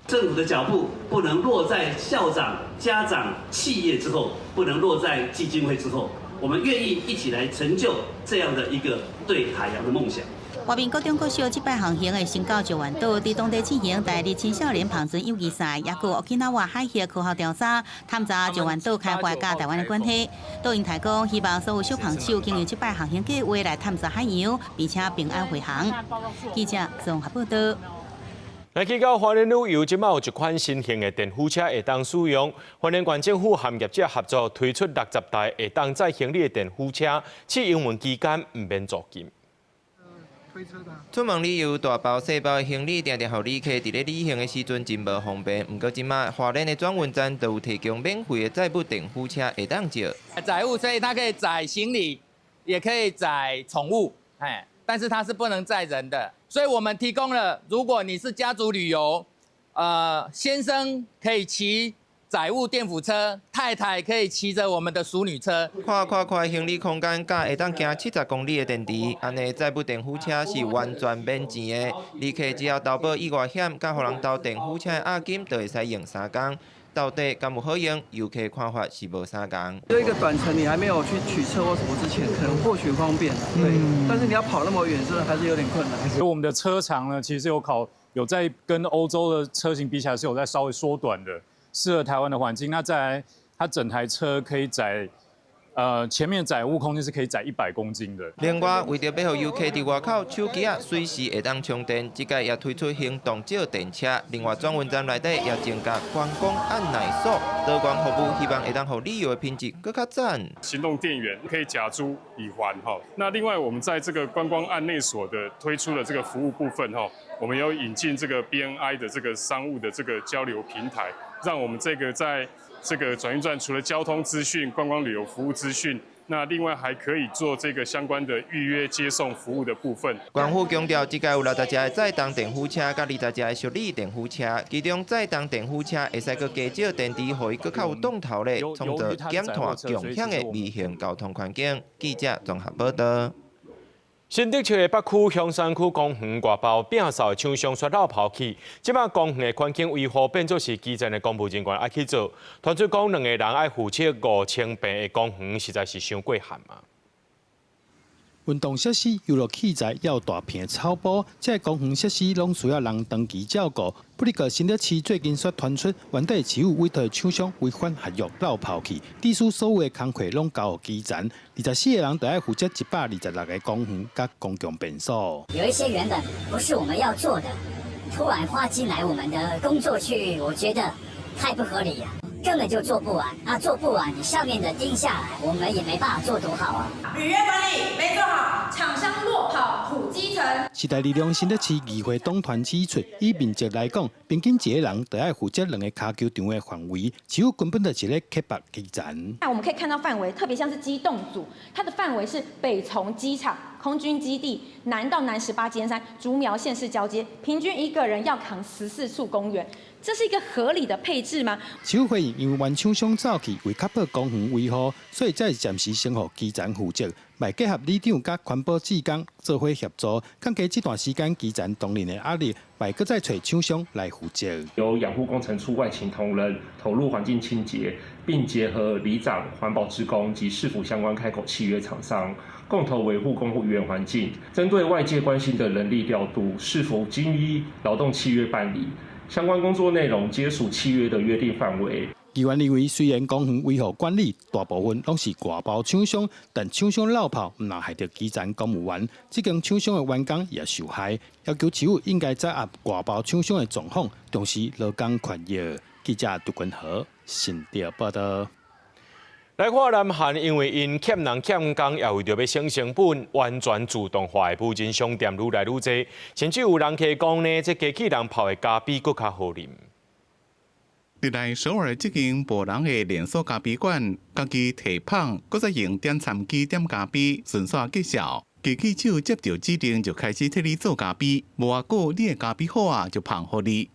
政府的腳步不能落在校長、家長、企業之後，不能落在基金會之後。我們願意一起來成就這樣的一個對海洋的夢想。外面國中國小這擺航行會先到石垣島，佇當地進行台日青少年帆船友誼賽，也閣 Okinawa 海峽科學調查，探查石垣島開發佮台灣的關係。杜英泰講，希望所有小帆手經由這擺航行計劃來探索海洋，並且平安回航。記者綜合報道。來去到花蓮旅遊，這擺有一款新型的電輔車會當使用。花蓮縣政府和業者合作推出60台會當載行李的電輔車，試營運期間毋免租金。出門旅遊，大包細包的行李，定定予旅客佇咧旅行的時陣真無方便。毋過這擺花蓮的轉運站都有提供免費的載物電輔車會當借。載物，所以它可以載行李，也可以載寵物，哎，但是它是不能載人的。所以我們提供了，如果你是家族旅遊，先生可以騎載物電輔車，太太可以騎著我們的淑女車。看寬闊行李空間，佮會當行70公里的電池，按呢載物電輔車是完全免錢的。旅客只要投保意外險，佮予人投電輔車的押金，就會使用3工。到底敢有好用？遊客看法是無相仝。就一個短程，你還沒有去取車或什麼之前，可能或許方便，對。但是你要跑那麼遠，真的還是有點困難。所以我們的車長呢，其實有在跟歐洲的車型比起來，是有在稍微縮短的，適合台灣的環境。那再來，它整台車可以載。前面載物空間是可以載100公斤的。另外，為著欲予遊客佇外口手機仔隨時會當充電，這屆也推出行動借電車。另外，轉運站內底也增加觀光案內所，多元服務，希望會當予旅遊的品質閣較讚。行動電源可以甲租乙還哈。那另外，我們在這個觀光案內所的推出的這個服務部分哈，我們有引進這個 BNI 的這個商務的這個交流平台，讓我們這個在這個轉運站除了交通資訊、觀光旅遊服務資訊，那另外還可以做這個相關的預約接送服務的部分。縣府強調，這屆有60隻的載重電輔車，佮20隻的淑女電輔車，其中載重電輔車會使閣加借電池，予伊閣較有動頭咧，創造減碳共享的微型交通環境。記者綜合報道。新竹市的北區香山區公園外包摒掃的廠商煞漏拋棄，這擺公園的環境維護變做是基層的公務人員愛去做。傳出講兩个人愛負責5000坪的公園，實在是傷過限嘛。運動設施、遊樂器材，猶有大片草埔，這个公園設施攏需要人長期照顧。不過，新竹市最近煞傳出，原底市府委託廠商違反合約漏拋棄，致使所有的工課攏交予基層，24個人就愛負責126個公園佮公共便所。有一些原本不是我們要做的，突然劃進來我們的工作區域，我覺得太不合理了。根本就做不完啊！做不完，你上面的盯下來，我們也沒辦法做多好啊。履約管理沒做好，廠商落跑苦基層。時代力量新竹市議會黨團指出，以面積來講，平均一個人就愛負責兩個跤球場的範圍，市府根本就是咧刻薄基層。那我們可以看到範圍，特別像是機動組，它的範圍是北從機場、空軍基地，南到南十八尖山、竹苗縣市交接，平均一個人要扛14處公園。這是一個合理的配置嗎？市府回應，因為原廠商走去，為確保公園維護，所以才會暫時先予基層負責，嘛結合里長佮環保志工做伙協助，降低這段時間基層當然的壓力，嘛閣再揣廠商來負責。由養護工程處外勤同仁投入環境清潔，並結合里長、環保志工及市府相關開口契約廠商，共同維護公園環境。針對外界關心的人力調度，是否均依勞動契約辦理？相關工作內容皆屬契約的約定範圍。議員認為，雖然公園維護管理大部分攏是外包廠商，但廠商漏跑，毋但害著基層公務員，這間廠商的員工也受害。要求市府應該載合外包廠商的狀況，重視勞工權益。記者杜君和新竹報道。來看南韓，因為𪜶欠人欠工，也為著欲省成本，完全自動化的無人商店愈來愈濟，甚至有人客講呢，這機器人泡的咖啡閣較好啉。佇來首爾這間無人的連鎖咖啡館，家己提捧，閣再用點餐機點咖啡，順紲介紹。機器手接著指令就開始替你做咖啡，無偌久你的咖啡好啊，就捧予你。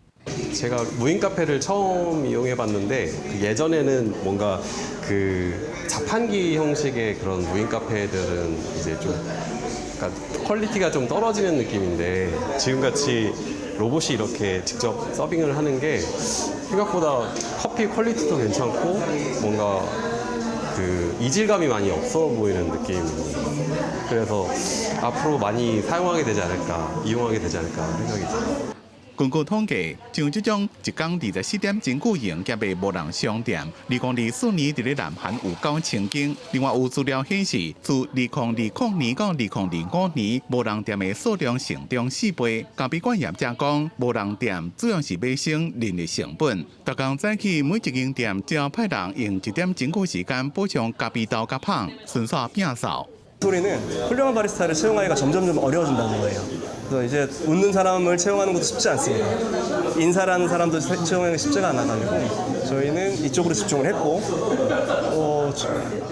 제가 무인 카페를 처음 이용해 봤는데 예전에는 뭔가 그 자판기 형식의 그런 무인 카페들은 이제 좀 그러니까 quality가 좀 떨어지는 느낌인데 지금같이 로봇이 이렇게 직접 서빙을 하는 게 생각보다 커피 quality도 괜찮고 뭔가 그 이질감이 많이 없어 보이는 느낌입니다. 그래서 앞으로 많이 사용하게 되지 않을까, 이용하게 되지 않을까 생각이 듭니다. 根據統計，像這種一工24點鐘營業的無人商店，2024年佇咧南韓有9000間。另外有資料顯示，自2020年到2025年，無人店的數量成長4倍。咖啡館業者講，無人店主要是欲省人力成本。逐工早起每一間店只要派人用一點鐘久時間補充咖啡豆佮捧，順紲摒掃。 소리는 훌륭한 바리스타를 채용하기가 점점 좀 어려워진다는 거예요. 그래서 이제 웃는 사람을 채용하는 것도 쉽지 않습니다. 인사하는 사람도 채용하기가 쉽지가 않아가지고 저희는 이쪽으로 집중을 했고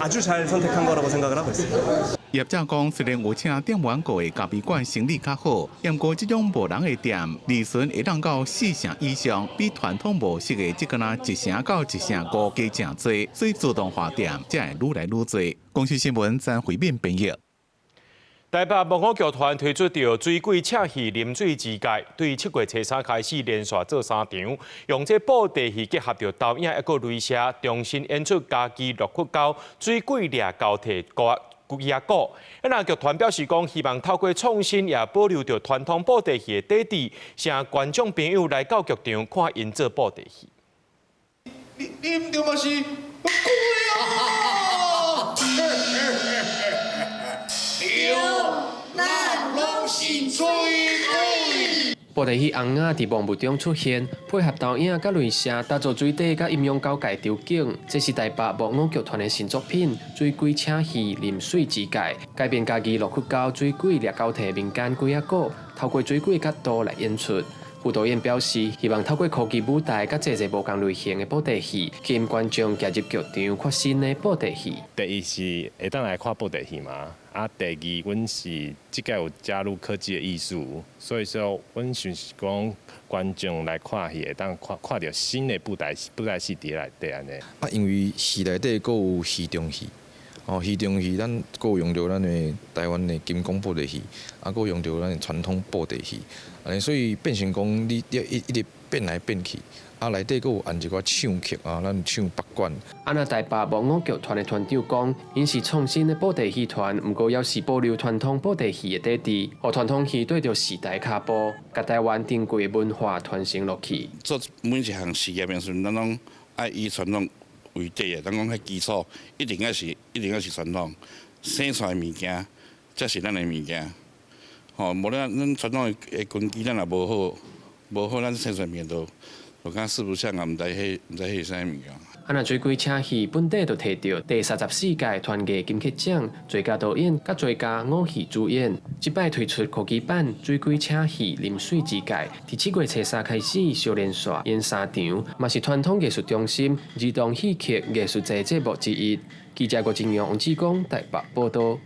아주 잘 선택한 거라고 생각을 하고 있습니다. 業者講，雖然有請店員過的咖啡館生意較好，毋過這種無人的店，利潤會當到4成以上，比傳統模式的這個若1成到1成5加誠濟，所以自動化店才會愈來愈濟。公視新聞曾慧敏編譯。台北木偶劇團推出著水鬼請戲臨水之界，對7月初三開始連續做三場，用這布袋戲結合著投影抑閣雷射，重新演出家己樂窟溝水鬼掠交替歌幾仔鼓。啊，劇團表示講，希望透過創新，也保留著傳統布袋戲的底蘊，請觀眾朋友來到劇場看𪜶做布袋戲。你你毋著嘛是鬼啊！對，咱攏是水鬼。布袋戲尪仔佇夢霧中出現，配合投影佮雷射，打造水底佮陰陽交界場景。這是台北木偶劇團的新作品《水鬼請戲臨水之界》，改編嘉義樂窟溝水鬼掠交替民間鬼仔鼓，透過水鬼角度來演出。副導演表示，希望透過科技舞台佮製作無仝類型的布袋戲，吸引觀眾行入劇場看新的布袋戲。第一是會當來看布袋戲嘛，啊，第二，阮是這屆有加入科技的藝術，所以說，阮想是講觀眾來看戲會當看看著新的布袋布袋戲佇內底按呢。啊，因為戲內底閣有戲中戲，哦，戲中戲咱閣有用著咱的台灣的金剛布袋戲，啊，閣用著咱的傳統布袋戲，按呢，所以變成講你一一直變來變去，啊，內底閣有按一寡唱曲啊，咱唱北管。啊，若台北木偶劇團的團長講，𪜶是創新的布袋戲團，毋過猶是保留傳統布袋戲的底蘊，予傳統戲綴著時代跤步，共台灣珍貴的文化傳承落去。做每一項事業的時陣，咱攏愛以傳統為底的，咱講彼基礎一定愛是，一定愛是傳統，生出來的物件才是咱的物件。吼，無咱咱傳統的根基，咱若無好，無好，咱生出來物件就就敢四不像啊，毋知彼毋知彼是啥物件。啊，若水鬼請戲本底就提著第34屆團藝金曲獎最佳導演佮最佳偶戲主演，這擺推出科技版《水鬼請戲臨水之界》，佇7月初三開始小連續演三場，嘛是傳統藝術中心兒童戲曲藝術節節目之一。記者郭金陽、王志剛台北報導。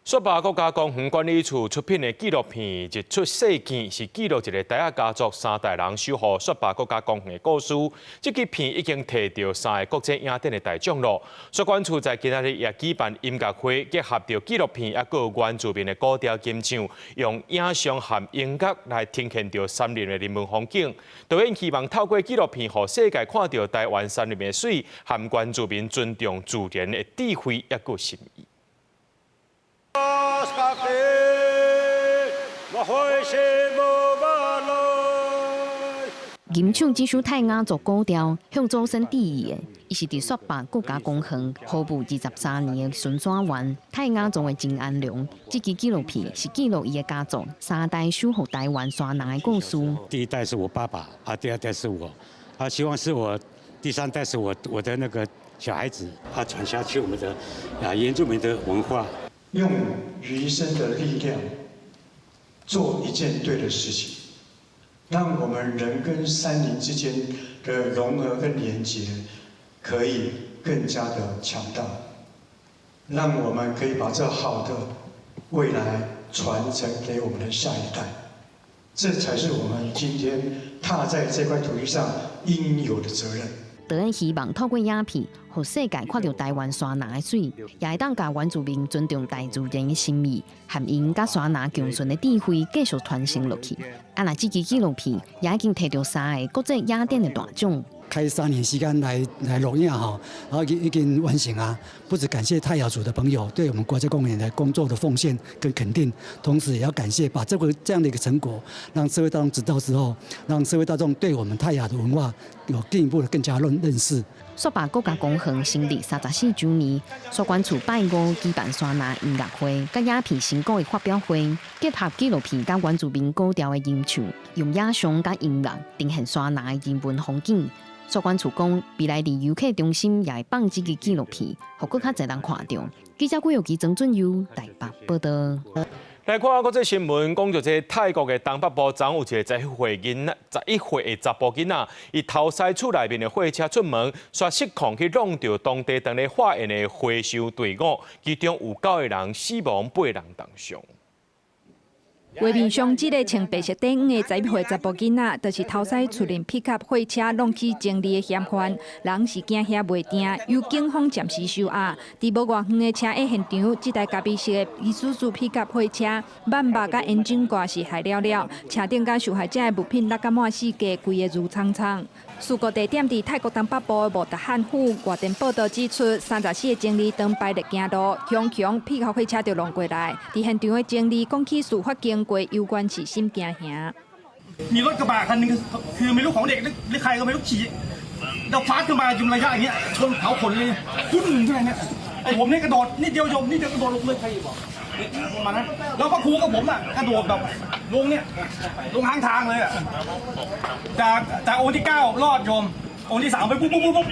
雪霸國家公園管理處出品的紀錄片《日出世見》是記錄一个傣雅家族三代人守護雪霸國家公園的故事。這支片已經提著三个國際影展的大獎囉。雪管處在今仔日也舉辦音樂會，結合著紀錄片，抑閣有原住民的古調吟唱，用影像和音樂來呈現著山林的人文風景。導演希望透過紀錄片，予世界看著台灣山林的媠，和原住民尊重自然的智慧，抑閣心意。吟唱這首泰雅族古調，向祖先致意的，伊是佇雪霸國家公園服務23年的巡山員泰雅族的曾安良。這支紀錄片是記錄伊的家族三代守護台灣山林的故事。第一代是我爸爸，啊，第二代是我，啊，希望是我第三代是我我的那個小孩子，啊，傳下去我們的啊原住民的文化。用餘生的力量做一件對的事情，讓我們人跟山林之間的融合跟連結可以更加的強大，讓我們可以把這好的未來傳承給我們的下一代，這才是我們今天踏在這塊土地上應有的責任。導演希望透過影片，予世界看著台灣山林的媠，也會當共原住民尊重大自然的心意，和𪜶佮山林共存的智慧繼續傳承落去。啊，若這支紀錄片也已經提著三个國際影展的大獎。開3年時間來來錄影吼，然後已經完成啊！不只感謝泰雅族的朋友對我們國家公園的工作的奉獻跟肯定，同時也要感謝把這個這樣的一個成果讓社會大眾知道之後，讓社會大眾對我們泰雅的文化有進一步的更加認認識。雪霸國家公園成立34週年，雪管處拜五舉辦山林音樂會，佮影片成果的發表會，結合紀錄片佮原住民古調的吟唱，用影像佮音樂呈現山林的人文風景。雪管處講，未來佇遊客中心也會放這支紀錄片，予閣較濟人看著。記者郭玉琪、曾俊佑台北報導。來看國際新聞，講著這泰國的東北部，昨有一個11歲囡仔，11歲的查埔囡仔，伊偷駛厝內面的貨車出門，煞失控去挵著當地當咧化驗的回收隊伍，其中有9個人死亡，8人重傷。畫面上這个穿白色短衫的11歲查埔囡仔，就是頭先出任ピ卡貨車弄起爭議的嫌犯。人是驚嚇袂定，由警方暫時收押。佇無偌遠的車禍現場，這台咖啡色的伊蘇蘇ピ卡貨車，萬目佮引擎蓋是害了了，車頂佮受害者的物品落甲滿四界，規个濡蒼蒼。事故地點佇泰國東北部的無達漢府，外電報道指出，34個情侶當排咧行路，雄雄ピ卡貨車就弄過來。佇現場的情侶講起事發經過，猶原是心驚嚇。 มีรถกระบะคันนึงคือไม่รู้ของเด็กหรือใครก็ไม่รู้ขี่แล้วฟาดขึ้นมาจุมระยะอย่างเงี้ยชนเผาขนเลยพุ่งขึ้นมาเนี่ยไอ้ผมนี่กระโดดนิดเดียวโยมนิดเดียวกระโดดลงเลยใครบอกประมาณนั้นแล้วพระครูกับผมอ่ะกระโดดแบบลงเนี่ยลงข้างทางเลยอ่ะจากองค์ที่9รอดโยมองค์ที่3ไปปุ๊บปุ๊บปุ๊บ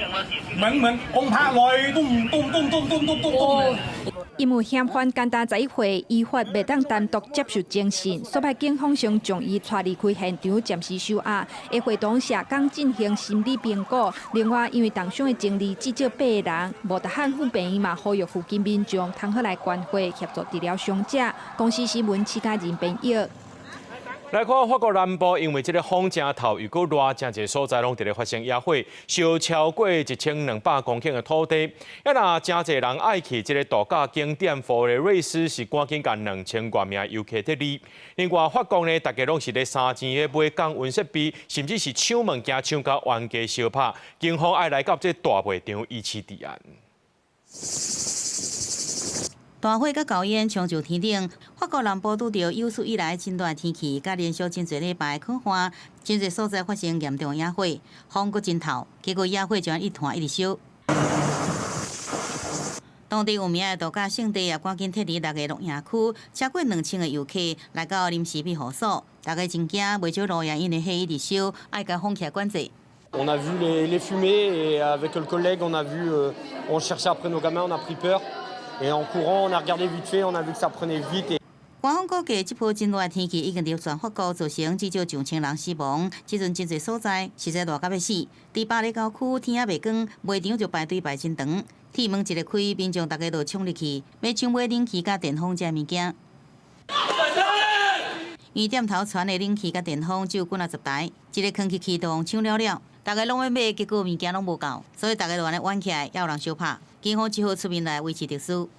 เหมือนองค์พระลอยตุ้มตุ้มตุ้มตุ้มตุ้มตุ้มตุ้มตุ้ม因為嫌犯簡單11歲，依法袂當單獨接受偵訊，所以警方先將伊帶離開現場，暫時收押，會會同社工進行心理評估。另外，因為重傷的情侶至少8個人，無達漢府病院嘛呼籲附近民眾通好來關懷協助治療傷者。公視新聞徐嘉仁編譯。來看法國南部，因為這个風真透，又閣熱，真濟所在攏佇咧發生野火，燒超過1200公頃的土地。啊，若真濟人愛去這个度假景點佛羅瑞斯，是趕緊共2000外名遊客撤離。另外，法國呢，大家攏是咧三錢咧買降溫設備，甚至是搶物件搶到冤家相拍，警方愛來到這大賣場維持治安。大火佮高煙衝上天頂，法國南部拄著有史以來真熱天氣，佮連續真濟禮拜乾旱，真濟所在發生嚴重野火，風閣真透，結果野火就按呢一團一直燒。當地有名的度假勝地也趕緊撤離6个露營區，超過2000個遊客來到臨時庇護所，大家真驚，袂少露營因為火一直燒，愛共封起來管制。 On a vu les fumées et avec le collègue, on a vu, on cherchait après nos gamins, on a pris peur. Et en courant, on a regardé vite fait, on a vu que ça prenait vite. 官方估計，這波真熱天氣已經佇全法國造成至少上千人死亡。這陣真濟所在實在熱甲欲死。佇巴黎郊區天還袂光，賣場就排隊排真長。鐵門一个開，民眾逐家就衝入去，欲搶買冷氣佮電風這物件。因店頭傳的冷氣佮電風只有幾若十台，一个囥去啟動搶了了，逐家攏欲買，結果物件攏無夠，所以逐家就按呢冤起來，也有人相拍。警方只好出面來維持秩序。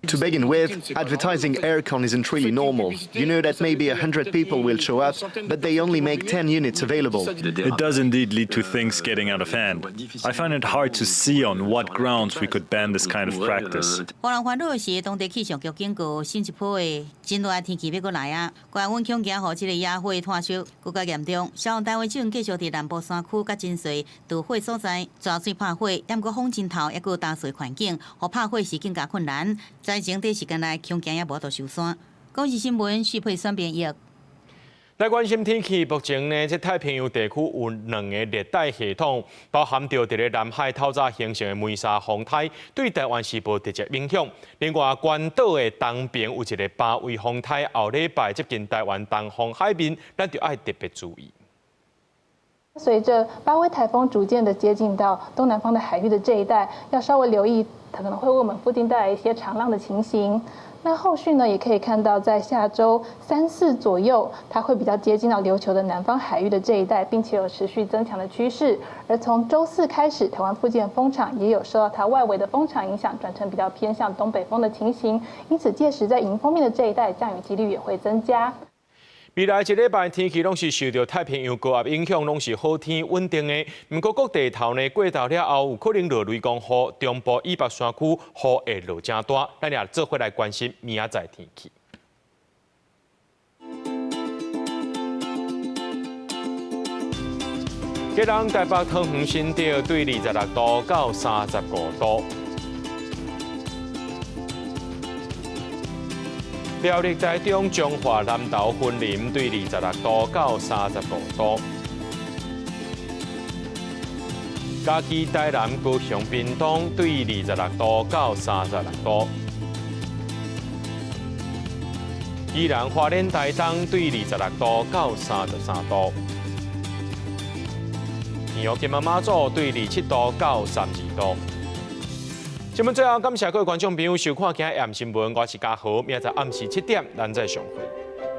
To begin with, advertising aircon isn't really normal. You know that maybe 100 people will show up, but they only make 10 units available. It does indeed lead to things getting out of hand. I find it hard to see on what grounds we could ban this kind of practice. 予人煩惱的是，當地氣象局警告，新一波的真熱天氣欲閣來啊！高溫恐驚予這个野火湠燒閣較嚴重。消防單位正繼續佇南部山區佮真濟著火所在抓水拍火，毋過風真透，抑閣焦燥環境，予拍火時更加困難。災情短時間內恐驚也無法度收山。公視新聞徐佩選編譯。來關心天氣，目前呢，這太平洋地區有兩个熱帶系統，包含著佇咧南海透早形成的梅沙風台，對台灣是無直接影響。另外，關島的東邊有一个巴威風台，後禮拜接近台灣東方海面，咱就愛特別注意。隨著巴威颱風逐漸的接近到東南方的海域的這一帶，要稍微留意，它可能會為我們附近帶來一些長浪的情形。那後續呢，也可以看到，在下週三四左右，它會比較接近到琉球的南方海域的這一帶，並且有持續增強的趨勢。而從週四開始，台灣附近的風場也有受到它外圍的風場影響，轉成比較偏向東北風的情形。因此，屆時在迎風面的這一帶，降雨幾率也會增加。未來一禮拜天氣攏是受著太平洋高壓影響，攏是好天穩定的。毋過各地頭呢過晝了後，有可能落雷公雨，中部以北山區雨會落誠大。咱也做伙來關心明仔載天氣。基隆、台北、桃園、新竹對26度到35度。苗栗、台中、彰化、南投、雲林對26度到35度。嘉義、台南、高雄、屏東對26度到36度。宜蘭、花蓮、台東對26度到33度。宜蘭金門馬祖對27度到32度。節目最後，感謝各位觀眾朋友收看今日暗新聞，我是嘉豪，明仔載暗時7點，咱再相會。